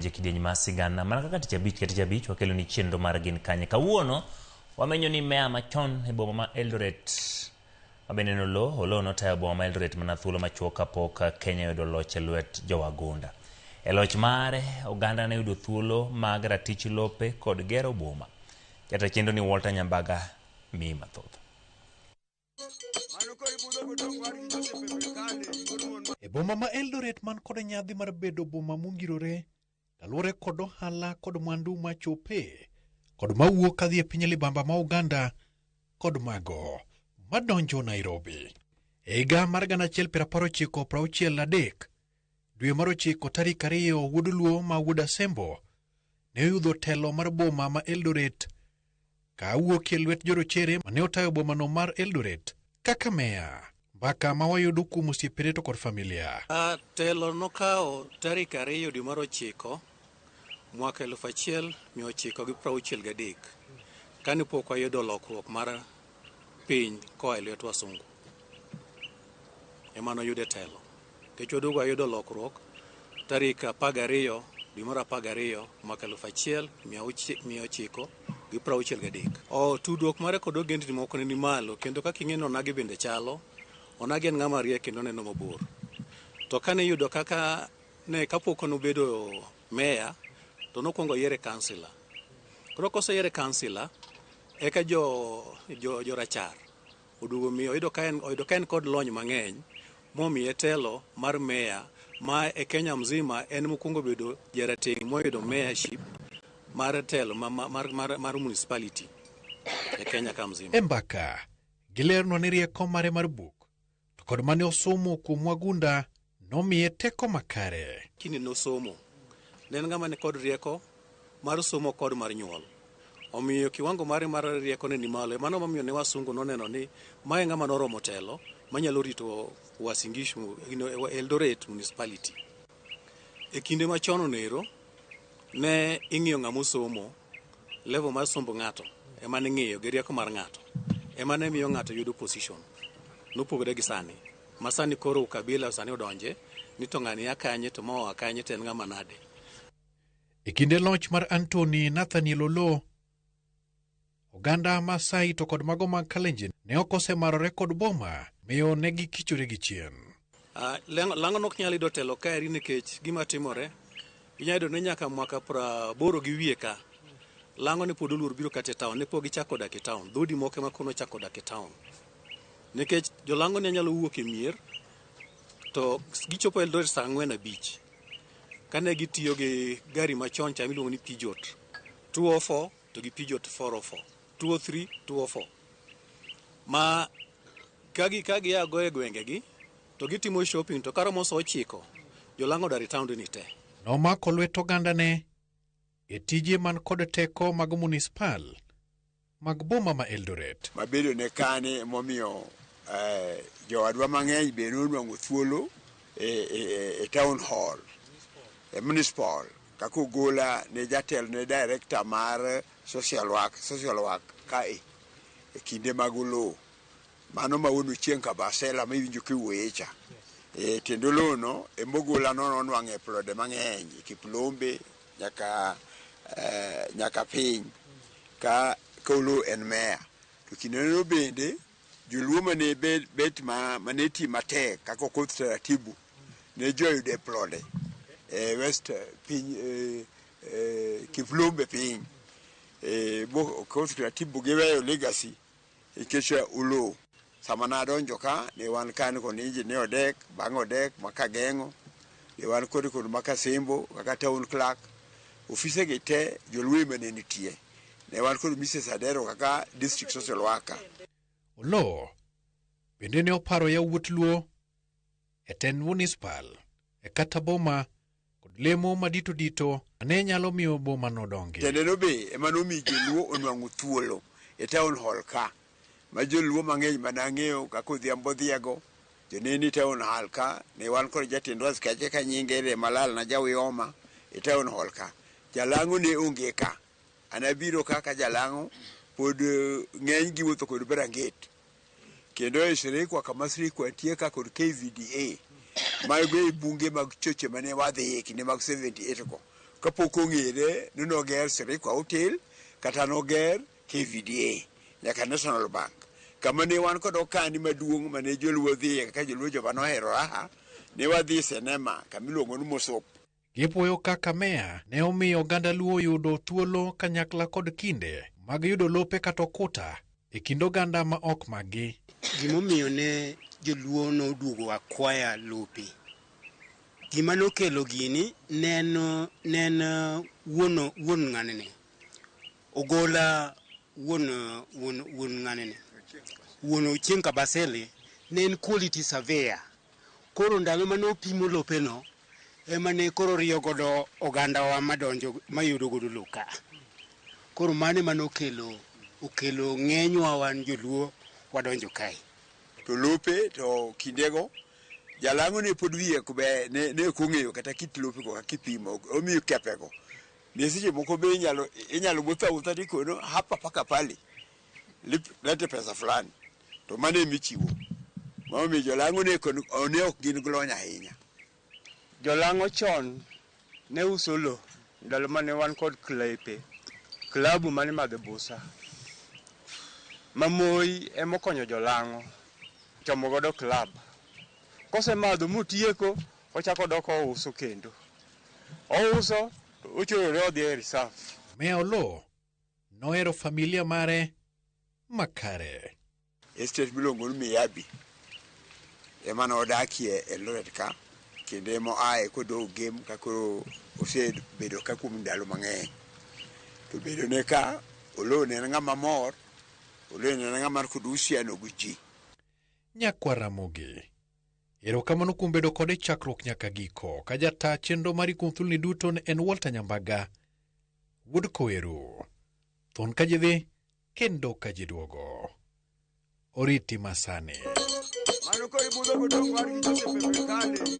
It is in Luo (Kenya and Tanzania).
Je kidieny mar sigana mana kaka tich abich ka tich abich wakelo ni chenro mar gin kanye. Kawuono wamenyo ni meya machon e boma ma Eldoret mabende en Oloo. Oloo notayo boma ma Eldoret mana thuolo machuok kapok Kenya oyudo loch e lwet jowagunda. E loch mare, oganda ne oyudo thuolo mag ratich lope kod gero boma. Jata chenro ni Walter Nyambaga miyi mathoth. E boma ma Eldoret man kod nyadhi mar bedo boma mongirore kaluwore kod ohala kod mwandu machope kod mawuok kadhi e piny libamba ma Uganda kod mago madonjo Nairobi. E higa mar 1963 dwe mar 9 tarik 2 wuod Luo ma wuod Asembo ne oyudo telo mar boma ma Eldoret ka wuok e lwet jorochere mane otayo bomano mar Eldoret kaka meya. Mbaka ma wayudo kuom osiepene to kod familia. Telo nokawo tarik 2 dwe mar 9 mwaka 1963 kane pok wayudo lokruok mar piny koa e lwet wasungu. Ema noyude telo. Nikech waduogo wayudo lokruok tarik 12 dwe mar 12 mwaka 1963. Tudruok mare kod ogendni moko ne ni malo kendo kaka ing'eyo ni onagi bende chalo. Onagi en ng'ama riek kendo neno mabor. To kane iyudo kaka ne kapok nobedo meya to nokwongo oyiere kansila. Koro koseyiere kansila eka jo rachar oduogo miyo oyudo ka en kod lony mang'eny momiye telo mar meya ma e Kenya mzima en mokwongo bedo jarateng' moyudo mayorship mar telo mar municipality e Kenya ka mzima. E mbaka gilernwa ni rieko mare mar buk to kod mane osomo kuom wagunda nomiye teko makare. Kinde nosomo ne en ng'ama ni kod rieko mar somo kod mar nyuol. Omiyo kiwango mare mar rieko ne ni malo. Mano momiyo ne wasungu noneno ni mae ng'ama noromo telo manyalo rito Uasin Gishu, Eldoret municipality. E kinde machon onero ne ing'iyo ng'ama osomo, level mar somb ng'ato ema ne ing'iyo gi rieko mar ng'ato ema ne miyo ng'ato yudo position. Nopogore gi sani. Ma sani koro ukabila sani odonje ni to ng'ani ya kanye to ma oa kanye to en ng'ama nade. E kinde loch mar Anthony Nathaniel Oloo, oganda Maasai to kod mago mag Kalenjin ne ok osemarore kod boma, miyo ne gikichore gi chien. Lang'o nok nyal yudo telo kaeri nikech gima timore, inyalo yudo ni nyaka mwaka 80 gi wiye ka, lang'o ne pod oluor biro kata e town, ne pok gichako dak e town, dhoudi moko ema koro nochako dak e town. Nikech jolang'o ne nyalo wuok e mier, to gichopo Eldoret saa 4:05. Kane gitiyo gi gari machon cha miluongo ni Peugeot 204 to gi Peugeot 404, 203, 204. Ma ka gia go e gwengegi to gitimo shopping to karomo saa 9 jolang'o odar e taond ni te. Nomako lwet ogandane e tije man kod teko mag municipal mag boma ma Eldoret. Mabedo ne kane momiyo jowadwa mang'eny be nonwang'o thuolo e town hall, e municipal, kaka Ogola ne jatelo ne director mar social work kae e kinde mag Oloo. Mano ma wuon Ochieng' Kabasela miwinjo kiwuoye cha. Kendo Oloo no ema Ogola no nonwang'e plode mang'eny e Kiplombe nyaka piny ka Oloo en meya. To kindeno bende joluo mane bet mane ti matek kaka Okoth Taratibu ne joyudo e plode e West piny Kiplombe piny. Okoth Taratibu giweyo legacy nikech Oloo. Sama nadonjo ka ne wan kan kod engineer Odek, bang' Odek Makageng'o, ne wan kod Makasembo kaka town clerk. Ofise gi te joluo ema ne nitie. Ne wan kod Mrs. Adero kaka district social worker. Oloo bende ne oparo yawuot Luo e tend municipal e kata boma kod lemo madito dito mane nyalo miyo boma no dongi. Tendeno be ema nomiyo joluo onwang'o thuolo e town hall ka. Ma joluo mang'eny mane ang'eyo kaka Odhiambo Odhiego, joneni town hall ka, ne wan kod jatend askache ka nyinge ne Malal na Jawioma e town hall ka. Jalang'o ne onge ka. An abiro kaka jalang'o pod ng'eny gi wuotho kod branget. Kendo e Sirikwa kama Sirikwa nitie ka kod KVDA, mago e bunge mag choche mane wadhiye kinde mag 78 go. Kapok ong'ere ni noger Sirikwa Hotel kata noger KVDA nyaka National Bank. Kama ne wan kod okandi maduong' mane joluo dhiye kaka joluo joma nohero raha, ne wadhi sinema kama iluongo ni Mosop. Gipuoyo kaka meya ne omiyo oganda Luo oyudo thuolo kanyakla kod kinde mag yudo lope kata okuta e kind oganda ma ok maggi. Gimomiyo ne joluo noduogo akwaya lope, gima nokelo gini ne en wuon wuon ng'anene Ogola wuon wuon wuon ng'anene wuon Ochieng' Kabasele ne en quality surveyor. Koro ndalo mane opimo lopeno ema ne koro riyo godo ogandawa madonjo mayudo godo lowo ka. Koro mano ema nokelo okelo ng'enywa wan joluo wadonjo kae. To lope to kindego jalang'o ne pod wiye ok ber, ne ok ong'eyo kata kit lopego kaka ipimo, omiyo kepego. Ne seche moko be inyalo wuotho awuotha tikono hapa paka pale, lete pesa fulani. To mano ema ichiwo. Momiyo jolang'o ne ok gin gi lony ahinya. Jolang'o chon ne uso lo ndalo mane wan kod klepe, klabu mane madho busa. Ma Moi ema okonyo jolang'o chomo godo klab. Kosemadho motieko, ochako dok ouso kendo. Ouso, ochorore odhi e reserve. Meya Oloo nohero familia mare makare. Estate miluongo ni Miyabi ema nodakie Eldoret ka kendo ema oaye kodok Gem ka koro osebedo ka kuom ndalo mang'eny. To bedone ka, Oloo ne en ng'ama mor, Oloo ne en ng'ama kod uhusiano gi ji. Nyakwar Ramogi, erokamano kuom bedo kode chakruok nyaka giko. Ka jata chenro mari kuom thuoloni duto ne en Walter Nyambaga, wuod Koweru. Thon ka ji dhi, kendo ka ji duogo. Oriti masani. Mano koro ibudho godong' war gi Joseph e Kale.